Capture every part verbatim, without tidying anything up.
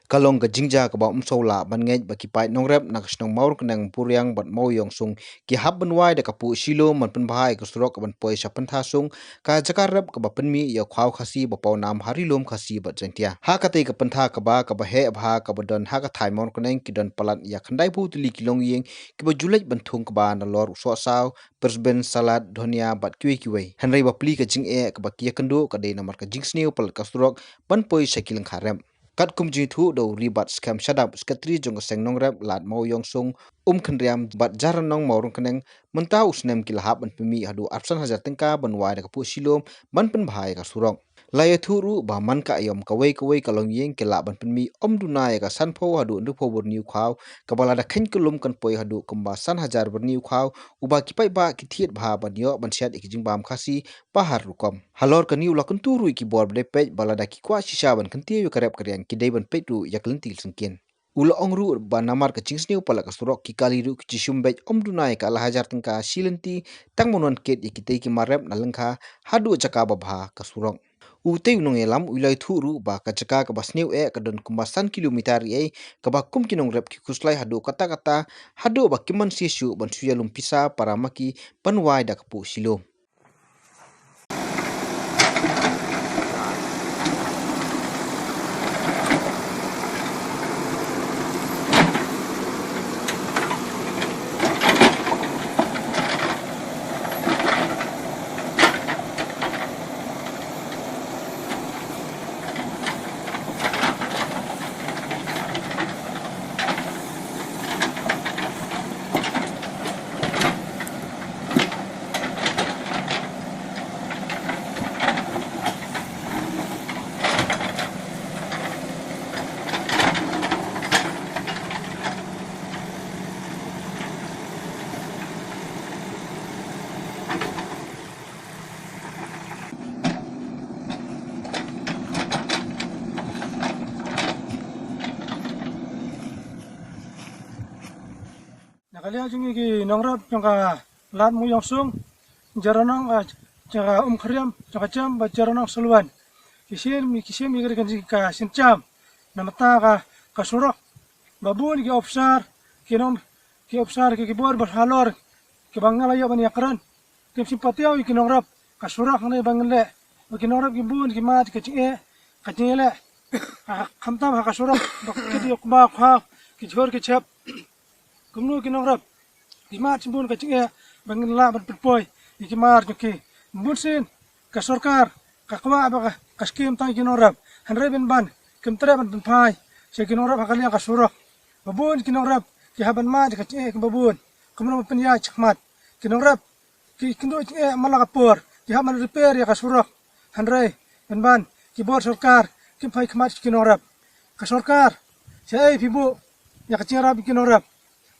Ka long ka jingjia kaba ym sngewlah ban ngeit ba ki paid nongrep na ka shnong Mawryngkneng, Puriang bad Mawiong Sung ki hap ban wai da ka puh Shillom ban pynbha ïa ka surok kaban poi sha Pynthasung, ka jaka rep kaba pynmih ïa u khaw Khasi ba pawnam ha Ri Lum Khasi bad Jaintia. Ha katei ka Pyntha kaba, kaba heh bha kaba don ha ka thaiñ Mawryngkneng, ki don palat ïa khyndaiphew tylli ki longïing kiba ju leit ban thung kba nalor u sohsaw, pyrshah, salad, dhonia bad kiwei kiwei. Hynrei ba plie ka jingeh kaba ki ïakynduh ka dei namar ka jingsniew palat ka surok ban poi sha ki lyngkha rep. Katkum jingïathuh da u Ribat Skhem Shadap, Secretary jong ka seng nongrep Lad Mawiong Sung, Umkhynriam bad Jaranong Mawryngkneng, mynta u snem ki la hap ban pynmih haduh arphew san hajar tyngka ban wai da ka puh Shillom ban pynbha ïa ka surok. La ïathuh ruh ba man ka aïom kawei kawei ka longïing ki lah ban pynmih ym duna ïa ka sanphew haduh hynriewphew byrni u khaw, kaba lada kheiñ kyllum kan poi haduh kumba san hajar byrni u khaw, uba ki paidbah ki thied bha ban ïoh ban shet ïa ki jingbam Khasi ba har rukom. Halor kane u la kyntu ruh ïa ki bor ba dei peit ba lada ki kwah shisha ban kyntiew ïa ka rep ka riang ki dei ban peit ruh ïa ka lynti syngkien. U la ong ruh ba namar ka jingsniew palat ka surok, ki kali ruh ki ju shim beit ym duna ïa ka lai hajar tyngka shi lynti, tang ban wan kit ïa kitei ki mar rep na lyngkha haduh jaka ba bha ka surok. Utei u nongïalam u la ïathuh ruh ba ka jaka kaba sniew eh ka don kumba san kilometer ïa, kaba kum ki nongrep ki khuslai haduh katta katta, haduh ba kim banse shuh ban shu ïalum pisa para ma ki ban wai da ka puh Shillom. Na ka liang jong ngi ki nongrep jong ka Lad Mawiong Sung, Jaranong, ah, jong ka Umkhynriam, jong ka Jem bad Jaranong Salwan, ki shim, ki shim ïa ka, ka sienjam na bynta ka, ka surok. Ba bun ki ophisar, ki nong, ki ophisar, ki, ki bor ba halor kiba ngi la ïoh ban ïakren, kim shym patiaw ïa ki nongrep. Ka surok hangne ba ngin leh, ba ki nongrep ki bun ki mad ka jingeh, ka jingeh leh, ah, khamtam ha ka surok ba ki dei ba khwa ki jhur ki jhep. Kumno ki nongrep ki mad shibun ka jingeh ba ngin lah ban pynpoi ïa ki mar jong ki. Bunsien ka sorkar ka kwah ba ka, ka skim tang ïa ki nongrep, hynrei pynban kim treh ban pynphai sha ki nongrep ha ka liang ka surok. Ba bun ki nongrep ki hap ban mad ka jingeh kiba bun. Kumno ban pynïaid shakhmat? Ki nongrep ki kynduh jingeh man la ka por, ki hap ban repair ïa ka surok. Hynrei pynban ki bor sorkar kim phai khmat ki nongrep. Ka sorkar, shaei phi buh ïa ka jingïarap ki nongrep?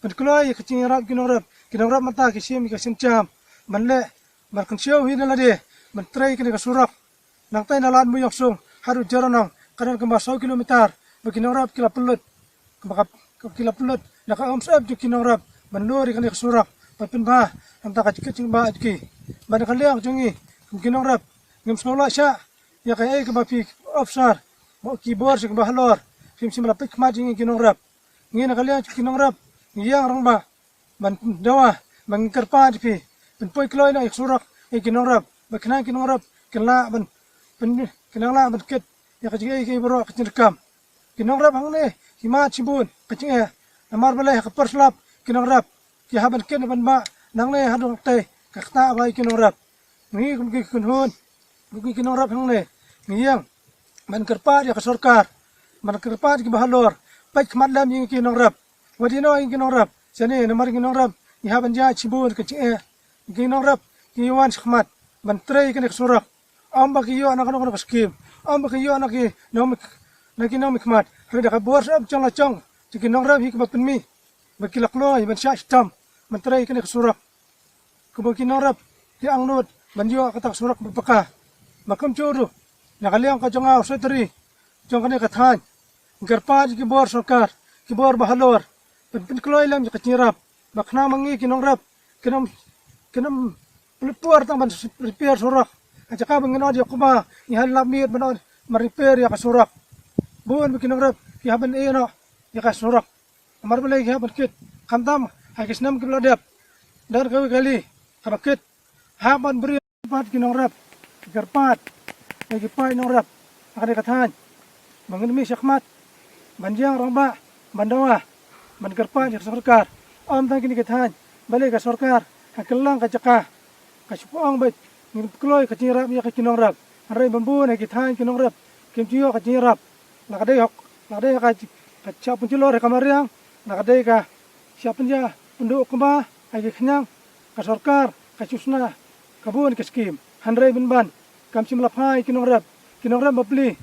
Pynkloi ïa ka jingïarap ki nongrep. Ki nongrep mynta ki shim ïa ka sienjam ban leh, ban kynshew hi na lade ban trei kane ka surok. Nangtei na Lad Mawiong Sung haduh Jaranong ka don kumba saw kilometer, ba ki nongrep ki la pynlut, ba ka, ki la pynlut na ka umsyep jong ki nongrep ban lur ïa kane ka surok ban pynbha na ka bynta ka jingkit jingbah jong ki. Bad na ka liang jong ngi kum ki nongrep ngim sngewlah shuh ïa kaei kaba phi ophisar, ba ki bor sha kiba halor phim shym la peit khmat ïa ngi ki nongrep. Ngi na ka liang jong ki nongrep ngi ïeng rangbah ban dawa, ban kyrpad ïa phi, pynpoi kloi noh ïa ka surok ïa ki nongrep, ba khnang ki nongrep kin lah ban, ban, kin nang lah ban kit ïa ka jingeh ïa ki baroh ka jingdonkam. Ki nongrep hangne ki mad shibun ka jingeh, namar balei ha ka por slap ki nongrep ki hap ban kit ban bah, nangne haduh nangtei ka ktah bha ïa ki nongrep. Ngi kum ki kynhun, kum ki nongrep hangne ngi ïeng ban kyrpad ïa ka sorkar, ban kyrpad ïa kiba halor, peit khmat lem ïa ngi ki nongrep. Wat ïeh noh ïa ngi ki nongrep shane, namar ngi nongrep ngi hap ban ïaid shibun ka jingeh. Ngi ki nongrep ngi wan shakhmat ban trei kane ka surok. Ym ba ki ïoh na kano kano ka skim, ym ba ki ïoh na ki nongmih, na ki nongmihkhmat, hynrei da ka bor sha ep jong la jong jong ki nongrep hi kaba pynmih ba ki la kloi ban shah shitom ban trei kane ka surok. Kumba ki nongrep ki angnud ban ïoh kata ka surok ba paka. Ba kumjuh ruh na ka liang ka jong nga u Secretary jong kane ka thaiñ, ngi kyrpad ïa ki bor sorkar, ki bor ba halor, ban pynkloi lem ïa ka jingïarap ba khnang ma ngi ki nongrep kin ym, kin ym pynlut por tang ban repair surok. Ha jaka ba ngin ot ïa kumba ngi hap lap miet ban ot ban repair ïa ka surok. Bun ba ki nongrep ki hap ban ïeh noh ïa ka surok. Namar balei ki hap ban kit, khamtam ha ki snem kiba la dep. Don kawei ka kali kaba kit, hap ban briew pat ki nongrep, ki kyrpad ïa ki paid nongrep ha kane ka thaiñ ba ngin mih shakhmat ban ïeng rangbah, ban dawa, ban kyrpad ïa ka sorkar. Ym tang kine ki thaiñ, balei ka sorkar ha kylleng ka jaka ka shu ong ba ngin kloi ka jingïarap ïa ki nongrep, hynrei ban bun ha ki thaiñ ki nongrep kim ju ïoh ka jingïarap. La ka dei hok, la ka dei ka, ka shah pynjulor ha ka mariang, la ka dei ka shah pynjah pynduh kumba ha ki khñiang, ka sorkar ka shu shna ka bun ka skim, hynrei pynban kam shym la phai ki nongrep. Ki nongrep bapli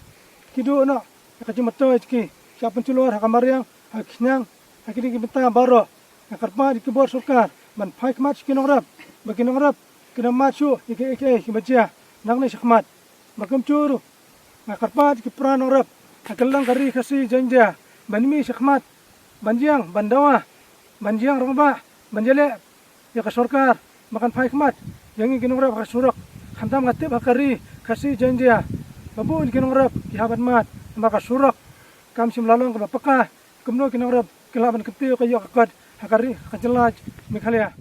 ki duh noh ïa ka jingmyntoi jong ki, shah pynjulor ha ka mariang, ha ki khñiang, ha kine ki bynta baroh. Nga kyrpad ïa ki bor sorkar ban phai khmat sha ki nongrep, ba ki nongrep kin ym mad shuh ïa kiei kiei kiba jia nangne shakhmat. Ba kumjuh ruh nga kyrpad ïa ki para nongrep ha kylleng ka ri Khasi Jaiñtia ban mih shakhmat ban ïeng, ban dawa, ban ïeng rangbah, ban ïaleh ïa ka sorkar ba kan phai khmat ïa ngi ki nongrep ha ka surok. Khamtam nga tip ha ka ri Khasi Jaiñtia ba bun ki nongrep ki hap ban mad namar ka surok kam shym la long kaba paka. Kumno ki nongrep ki lah ban kyntiew ka ïoh ka kot ha ka ri, ha ka jylla Meghalaya?